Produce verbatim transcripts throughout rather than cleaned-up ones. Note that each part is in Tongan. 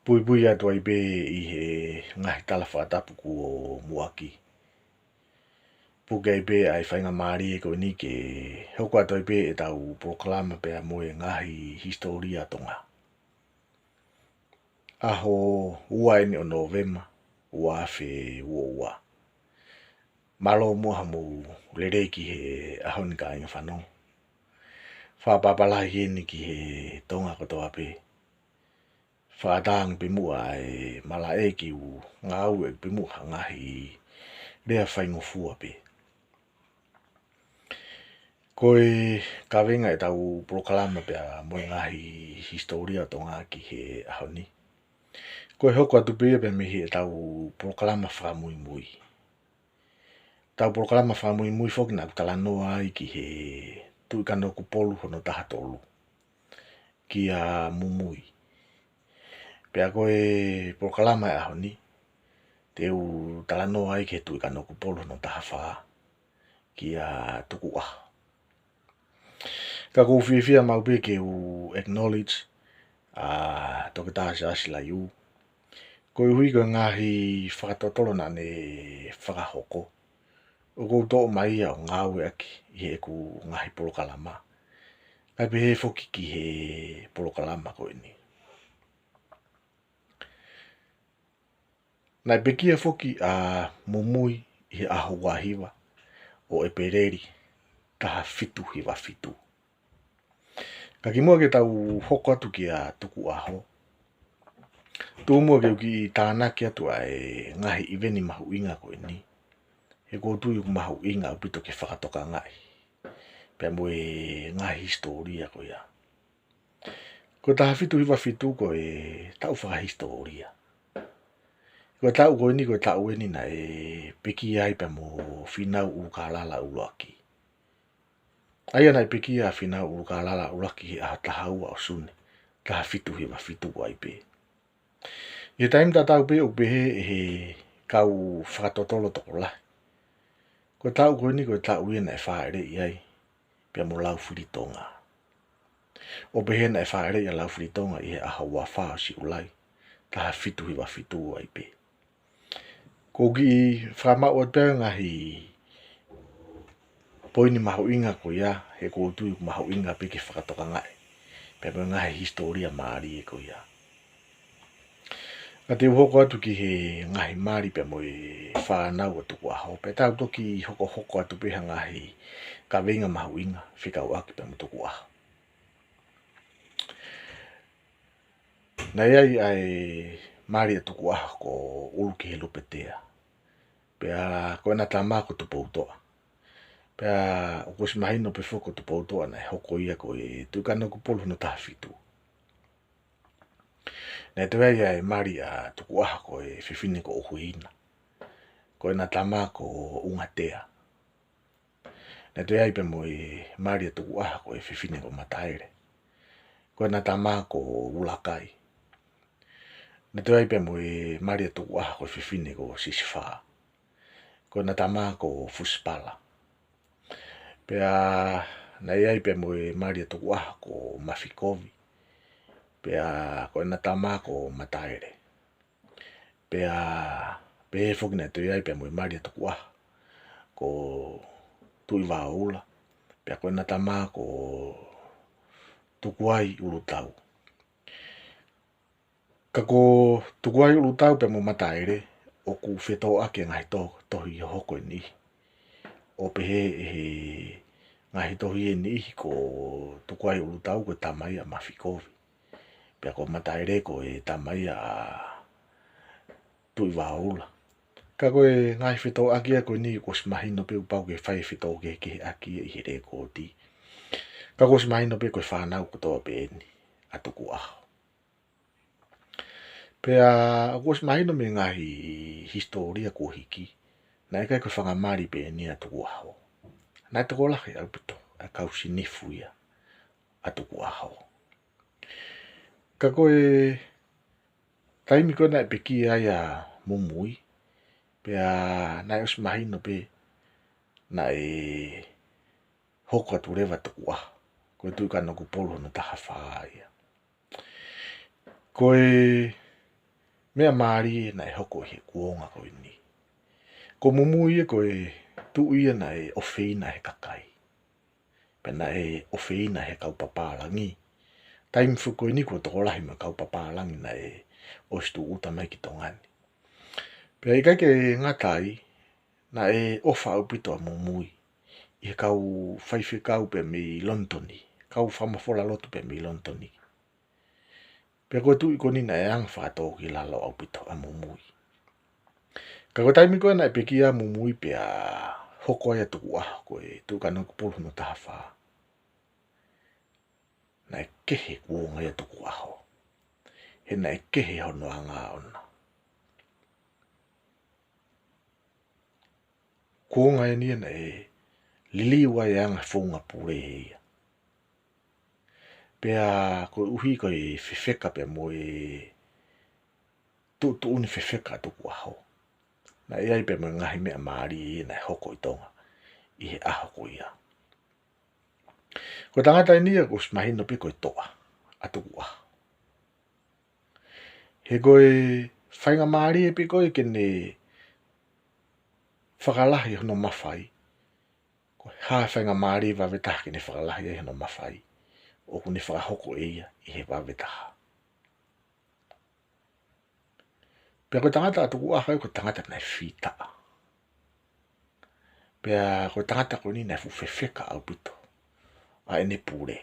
Puipui atu ai pē ʻi he ngaahi tala fakatapu kuo muʻaki. Puke ai pē ʻa e faingamālie ko eni ke hoko atu ai pē ʻetau polokalama pea mo e ngaahi hisitōlia ʻo Tonga. ʻAho ua eni ʻo Nōvema, ua afe ua ua. Mālō muʻa hoʻomou lelei ki he ʻaho ni kāinga fanongo. Fakapapālangi eni ki he Tonga kotoa pē. Fakatauange pē muʻa ʻe malaʻe ke u ngāueʻaki pē muʻa ha ngaahi lea faingofua pē. Ko e kaveinga ʻetau polokalama pea mo e ngaahi hisitōlia ʻo Tonga ki he ʻaho ni, ko e hoko atu pē ia pea mei heʻetau polokalama fakamuimui. Tau polokalama fakamuimui foki naʻa ku talanoa ai ki he Tuʻi Kanokupolu hono taha tolu, kia Mumui. Pea ko e polokalama ʻo e ʻaho ni, te u talanoa ai ki he Tuʻi Kanokupolu hono taha fā, kia Tukuʻaho. Ka ʻoku ou fiefia maʻu pē ke u acknowledge ʻa Toketā Siaosi Laiū, koeʻuhi ko e ngaahi fakatotolo naʻa ne fakahoko, ʻoku ou toʻo mai ia ʻo ngāueʻaki ʻi heʻeku ngaahi polokalama, kae pehē foki ki he polokalama ko eni. Naʻe pekia foki ʻa Mumui ʻi he ʻaho ua hiva ʻo ʻEpeleli, taha fitu hiva fitu. Ka kimuʻa ke tau hoko atu kia Tukuʻaho, tuku muʻa ke u kiʻi tānaki atu ʻa e ngaahi ʻiveni mahuʻinga ko eni, he ʻoku ou tui ʻoku mahuʻinga ʻaupito ke fakatokangaʻi pea mo e ngaahi hisitōlia ko ia. Ko e taha fitu hiva fitu ko e taʻu fakahisitōlia. Ko e taʻu ko eni, ko e taʻu eni naʻe pekia ai pea mo Fīnau ʻUlukālala ʻUluaki. ʻA ia naʻe pekia ʻa Fīnau ʻUlukālala ʻUluaki he ʻaho taha ua ʻo Sune, taha fitu hiva fitu ai pē. ʻI he taimi tatau pē ʻoku pehē ʻe he kau fakatotolo tokolahi, ko e taʻu ko eni ko e taʻu ia naʻe fāʻeleʻi ai pea mo Laufilitonga. ʻO pehē naʻe fāʻeleʻi ʻa Laufilitonga ʻi he ʻaho ua fā ʻo Siulai, taha fitu hiva fitu ai pē. Ko u kiʻi fakamaʻu atu pē ngaahi poini mahuʻinga ko ia, he ʻoku ou tui ʻoku mahuʻinga pē ke fakatokangaʻi pea mo e ngaahi hisitōlia mālie ko ia. Ka te u hoko atu ki he ngaahi mali pea mo e fānau ʻa Tukuʻaho, pea tau toki hokohoko atu pē ha ngaahi kaveinga mahuʻinga fekauʻaki pea mo Tukuʻaho. Naʻe ʻi ai ʻa e mali ʻa Tukuʻaho ko ʻUlukihelupetea. Pea ko ʻena tama ko Tupoutoʻa. Pea ʻoku ʻosi mahino pē foki ko Tupoutoʻa naʻe hoko ia ko e Tuʻi Kanokupolu hono taha fitu. Naʻe toe ʻi ai ʻa e mali ʻa Tukuʻaho ko e fefine ko ʻUhuina. Ko ʻena tama ko ʻUngatea. Naʻe toe ʻi ai pea mo e mali ʻa Tukuʻaho ko e fefine ko Mataele. Ko ʻena tama ko ʻUlakai. Naʻe toe ʻi ai pea mo e mali ʻa Tukuʻaho ko e fefine ko Sisifā. Ko ʻena tama ko Fusipala. Pea naʻe ʻi ai pea mo e mali ʻa Tukuʻaho ko Mafikovi. Pea ko ʻena tama ko Mataele. Pea pehē foki naʻe toe ʻi ai pea mo e mali ʻa Tukuʻaho ko Tuʻivaoula. Pea ko ʻena tama ko Tukuaiʻulutau. Ka ko Tukuaiʻulutau pea mo Mataele, ʻoku fetōʻaki e ngaahi to-, tohi hohoko ʻe niʻihi. ʻO pehē ʻe he ngaahi tohi ʻe niʻihi ko Tukuaiʻulutau ko e tama ia ʻa Mafikovi. Pea ko Mataele ko e tama ia ʻa Tuʻivaoula. Ka ko e ngaahi fetōʻaki ia ko eni kuo ʻosi mahino pē ʻoku pau ke fai e fetōkehekeheʻaki ia ʻi he lēkooti. Ka kuo ʻosi mahino pē ko e fānau kotoa pē eni ʻa Tukuʻaho. Pea kuo ʻosi mahino mei he ngaahi hisitōlia kuo hiki, naʻe ʻikai ko e fanga mali pē eni ʻa Tukuʻaho. Naʻe tokolahi ʻaupito ʻa e kau sinifu ia ʻa Tukuʻaho. Ka ko e taimi ko ē naʻe pekia ai ʻa Mumui, pea naʻe ʻosi mahino pē naʻe hoko atu leva ʻa Tukuʻaho ko e Tuʻi Kanokupolu hono taha fā ia. Ko e meʻa mālie naʻe hoko ʻi he kuonga ko eni. Ko Mumui ia ko e tuʻi ia naʻe ʻofeina ʻe he kakai. Pea naʻe ʻofeina ʻe he kau papālangi. Taimi foki ko eni ko e tokolahi mo e kau papālangi naʻe ʻosi tūʻuta mai ki Tonga ni. Pea ʻikai ke ngata ai, naʻe ʻofa ʻaupito ʻa Mumui ʻi he kau faifekau pea mei Lonitoni, kau fakamafola lotu pea mei Lonitoni. Pea ko e tuʻi ko eni naʻe anga fakatōkilalo ʻaupito ʻa Mumui. Ka ko e taimi ko ē naʻe pekia ai ʻa Mumui pea hoko ai ʻa Tukuʻaho ko e Tuʻi Kanokupolu hono taha fā, naʻe kehe kuonga ia ʻo Tukuʻaho. He naʻe kehe hono anga ʻoʻona. Kuonga eni ia naʻe liliu ai e anga founga pule ʻe ia. Pea koeʻuhi ko e fefeka pea mo e tuʻutuʻuni fefeka ʻa Tukuʻaho, naʻe ʻi ai pea mo e ngaahi meʻa mālie ia naʻe hoko ʻi Tonga ʻi he ʻaho ko ia. Ko e tangata eni ia kuo ʻosi mahino pē ko e toʻa ʻa Tukuʻaho. He ko e faingamālie pē ko ē ke ne fakalahi hono mafai, ko e hā e faingamālie vave taha ke ne fakalahi ai hono mafai, ʻoku ne fakahoko ʻe ia ʻi he vave taha. Pea ko e tangata ʻa Tukuʻaho ia ko e tangata naʻe fita. Pea ko e tangata ko eni naʻe fuʻu fefeka ʻaupito ʻa ʻene pule.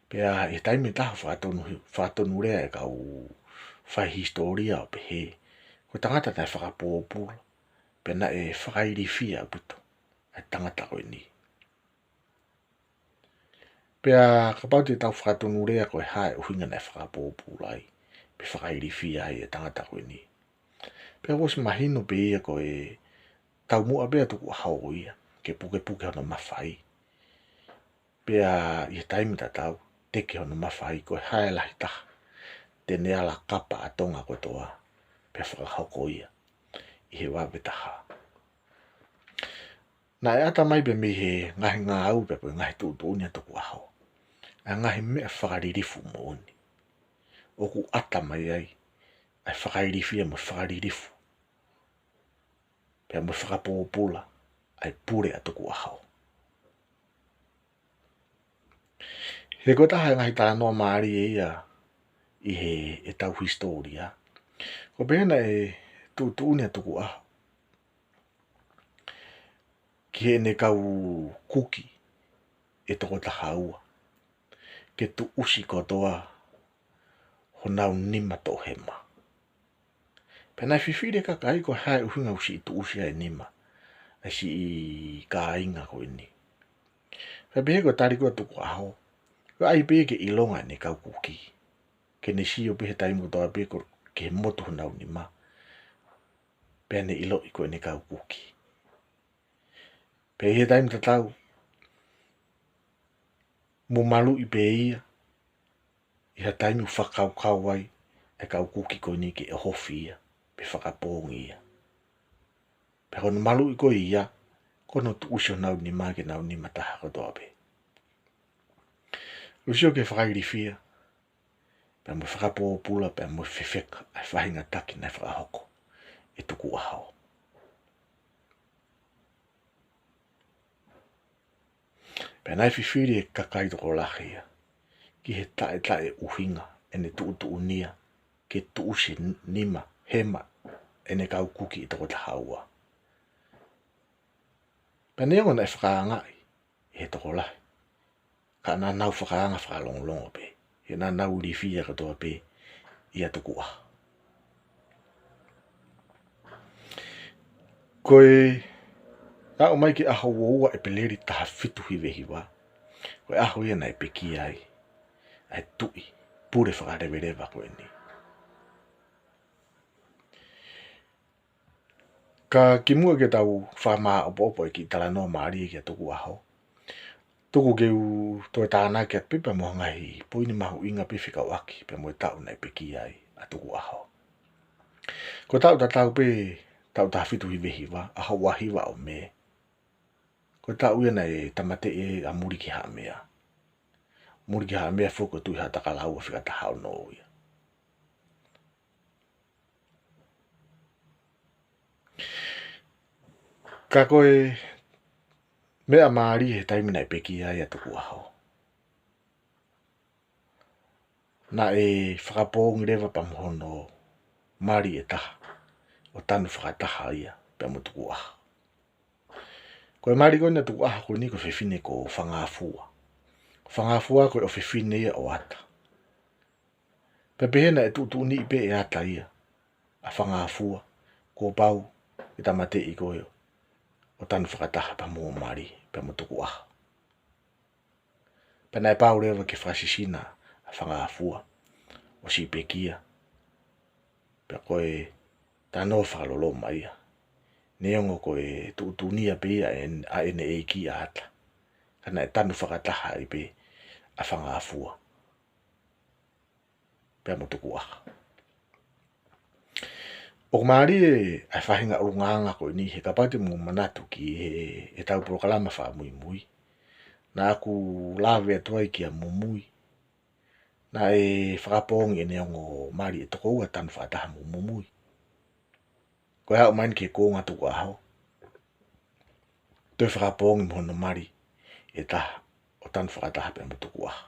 Pea ʻi he taimi ʻe taha ʻoku fakatonu, fakatonu lea ʻe he kau fai hisitōlia ʻo pehē, ko e tangata naʻe fakapōpula, pea naʻe fakailifia ʻaupito ʻa e tangata ko eni. Pea kapau te tau fakatonu lea ko e hā e ʻuhinga naʻe fakapōpula ai, pe fakailifia ai e tangata ko eni. Pea kuo ʻosi mahino pē ia ko e taumuʻa pē ʻa Tukuʻaho ia ke pukepuke hono mafai. Pea ʻi he taimi tatau, teke hono mafai ko e hā e lahi taha te ne ala kapa ʻa Tonga kotoa, pea fakahoko ia ʻi he vave taha. Naʻe ʻata mai pē mei he ngaahi ngāue pea mo e ngaahi tuʻutuʻuni ʻa Tukuʻaho ʻa e ngaahi meʻa fakalilifu moʻoni. ʻOku ʻata mai ai ʻa e fakailifia mo e fakalilifu, pea mo e fakapōpula ʻa e pule ʻa Tukuʻaho. He ko e taha e ngaahi talanoa mālie ia ʻi he, ʻetau hisitōlia. Ko e pehē naʻe tuʻutuʻuni ʻa Tukuʻaho ki heʻene kau kuki ʻe toko taha ua ke tuʻusi kotoa honau nima toʻohema. Pea naʻe fifili e kakai ko e hā e ʻuhinga ʻoku siʻi tuʻusi ai e nima ʻa e siʻi kāinga ko eni. Pea pehē ko e tali ko ē ʻa Tukuʻaho, ko e ʻai pē ke ʻilonga ʻene kau kuki, ke ne sio pē he taimi kotoa pē ko e ki he motu honau nima, pea ne ʻiloʻi ko ʻene kau kuki. Pea ʻi he taimi tatau, mo maluʻi pē ia ʻi ha taimi ʻoku fakakaukau ai e kau kuki ko eni ke ʻohofi ia pe fakapoongi ia. Pea ko hono maluʻi ko ia, ko hono tuʻusi honau nima ke nau nima taha kotoa pē. ʻOku sio ki he fakailifia pea mo e fakapōpula pea mo e fefeka ʻa e faʻahinga taki naʻe fakahoko ʻe Tukuʻaho. Pea naʻe fifili e kakai tokolahi ia ki he taʻetaʻeʻuhinga ʻene tuʻutuʻuni ia ke tuʻusi nima, hema ʻene kau kuki ʻe toko taha ua. Pea neongo naʻe fakaangaʻi ʻe he tokolahi, ka naʻa nau fakaanga fakalongolongo pē, he naʻa nau ilifia kotoa pē ʻia Tukuʻaho. Ko e aʻu mai ki he ʻaho ua ua ʻEpeleli taha fitu hiva hiva, ko e ʻaho ia naʻe pekia ai ʻa e tuʻi pule fakaleveleva ko eni. Ka kimuʻa ke tau fakamāʻopoʻopo e kiʻi talanoa mālie kia Tukuʻaho, tuku ke u toe tānaki atu pē pea mo e ngaahi poini mahuʻinga pē fekauʻaki pea mo e taʻu naʻe pekia ai ʻa Tukuʻaho. Ko e taʻu tatau pē, taʻu taha fitu hiva hiva, ʻaho ua hiva ʻo Mē, ko e taʻu ia naʻe tāmateʻi ai ʻa Mulikihaʻamea. Mulikihaʻamea foki ko e Tuʻi Haʻatakalaua fika taha ono ia. Ka ko e meʻa mālie he taimi naʻe pekia ai ʻa Tukuʻaho, naʻe fakapoongi leva pea mo hono mali ʻe taha, ʻo tanu fakataha ia pea mo Tukuʻaho. Ko e mali ko eni ʻa Tukuʻaho ko eni ko e fefine ko Fangafua. Fangafua ko e ʻofefine ia ʻo Ata. Pea pehē naʻe tuʻutuʻuni pē ʻe Ata ia ʻa Fangafua, kuo pau ke tāmateʻi ko ē ʻo tanu fakataha pea mo mali, pea mo Tukuʻaho. Pea naʻe pau leva ke fakasisina ʻa Fangafua ʻo siʻi pekia. Pea ko e talanoa fakaloloma ia. Neongo ko e tuʻutuʻuni ia pē ia ʻe, ʻa ʻene ʻeiki ʻa Ata, ka naʻe tanu fakataha ai pē ʻa Fangafua pea mo Tukuʻaho. ʻOku mālie ʻa e faʻahinga ʻulungaanga ko eni he kapau te mou manatu ki he, ʻetau polokalama fakamuimui, naʻa ku lave atu ai kia Mumui. Naʻe fakapoongi ʻene ongo mali ʻe toko ua tanu fakataha mo Mumui. Ko e aʻu mai eni ki he kuonga Tukuʻaho, toe fakapoongi mo hono mali ʻe taha ʻo tanu fakataha pea mo Tukuʻaho.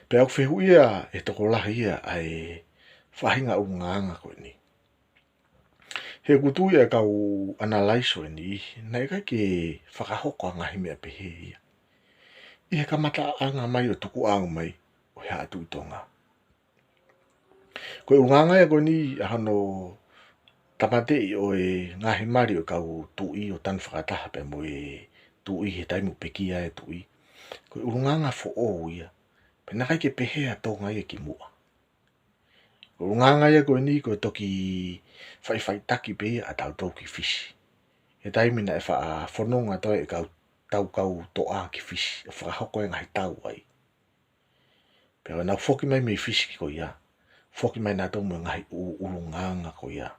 Pea ʻoku fehuʻia ʻe he tokolahi ia ʻa e faʻahinga ʻulungaanga ko eni. He ʻoku tui ʻa e kau ʻanalaiso ʻe niʻihi naʻe ʻikai ke fakahoko ʻa e ngaahi meʻa pehē ia ʻi he kamataʻanga mai ʻo e tukuʻau mai ʻo e Haʻa Tuʻi Tonga. Ko e ʻulungaanga ia ko eni ʻa hono tāmateʻi ʻo e ngaahi mali ʻo e kau tuʻi ʻo tanu fakataha pea mo e tuʻi he taimi ʻoku pekia ai e tuʻi. Ko e ʻulungaanga foʻou ia, pea naʻe ʻikai ke pehē ʻa Tonga ia kimuʻa. Ko e ʻulungaanga ia ko eni ko e toki faʻifaʻitaki pē ia ʻa tautolu ki Fisi. He taimi naʻe faʻa fononga atu ai e kau, ʻetau kau toʻa ki Fisi ʻo fakahoko e ngaahi tau ai. Pea ʻo nau foki mai mei Fisi ko ia, foki mai nautolu mo e ngaahi ʻu-, ʻulungaanga ko ia,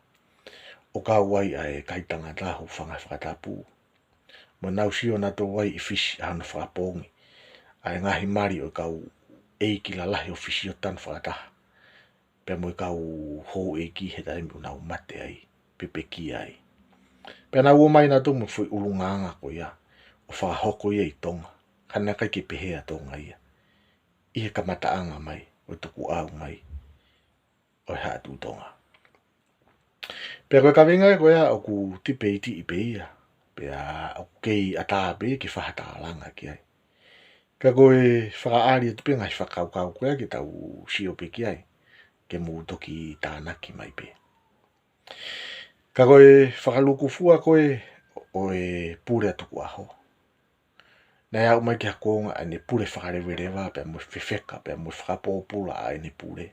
ʻo kau ai ʻa e kai tangata, hūfanga he fakatapu. Mo nau sio nautolu ai ʻi Fisi ʻa hono fakapoongi ʻa e ngaahi mali ʻo e kau ʻeiki lalahi ʻo Fisi ʻo tanu fakataha pea mo e kau houʻeiki he taimi ʻoku nau mate ai pe pekia ai. Pea nau ō mai nautolu mo e foʻi ʻulungaanga ko ia ʻo fakahoko ia ʻi Tonga, ka naʻe ʻikai ke pehē ʻa Tonga ia ʻi he kamataʻanga mai ʻo e tukuʻau mai ʻo e Haʻa Tuʻi Tonga. Pea ko e kaveinga ko ia ʻoku tipeitiʻi pē ia, pea ʻoku kei ʻatā pē ke fai ha tālanga ki ai. Ka ko e fakaʻali atu pē ngaahi fakakaukau ko ia ke tau sio pē ki ai, ke mou toki tānaki mai pē. Ka ko e fakalūkufua ko ē ʻo e pule ʻa Tukuʻaho, naʻe aʻu mai ki ha kuonga ʻa ʻene pule fakaleveleva pea mo e fefeka pea mo e fakapōpula ʻa ʻene pule.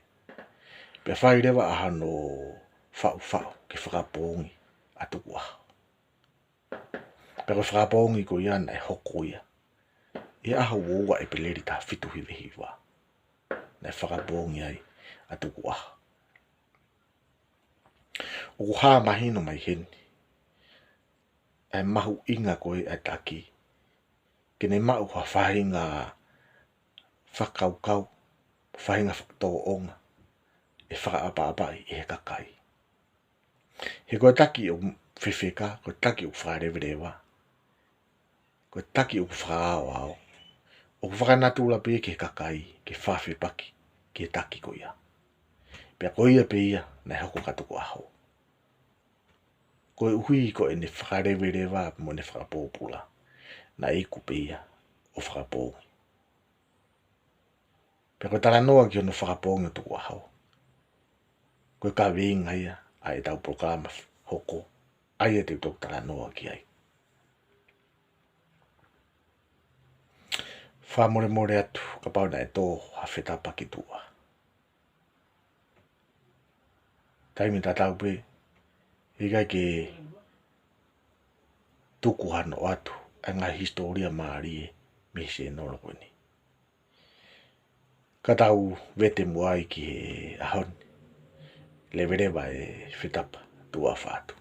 Pea fai leva ʻa hono faʻufaʻu ke fakapoongi ʻa Tukuʻaho. Pea ko e fakapoongi ko ia naʻe hoko ia ʻi he ʻaho ua ʻEpeleli taha fitu hiva hiva. Naʻe fakapoongi ai ʻa Tukuʻaho. ʻOku hā mahino mai heni ʻa e mahuʻinga ko ē ʻa e taki, ke ne maʻu ha faʻahinga fakakaukau, faʻahinga fakatōʻonga ʻe fakaʻapaʻapaʻi ʻe he kakai. He ko e taki ʻoku fefeka, ko e taki ʻoku fakaleveleva, ko e taki ʻoku fakaaoao, ʻoku fakanatula pē ki he kakai ke fefepaki ki he taki ko ia. Pea ko ia pē ia naʻe hoko kia Tukuʻaho. Koeʻuhi ko ʻene fakaleveleva mo ʻene fakapōpula, naʻe iku pē ia ʻo fakapoongi. Pea ko e talanoa ki hono fakapoongi ʻo Tukuʻaho, ko e kaveinga ia ʻa ʻetau polokalama hoko, ʻa ia te u toki talanoa ki ai. Fakamolemole atu kapau naʻe tō ha fetapa ki tuʻa. Taimi tatau pē, ʻikai ke tuku hano atu ʻa e ngaahi hisitōlia mālie mei he sēnolo ko eni. Ka tau vete muʻa ai ki he ʻaho ni. Leveleva e fetapa, tuʻa ʻofa atu.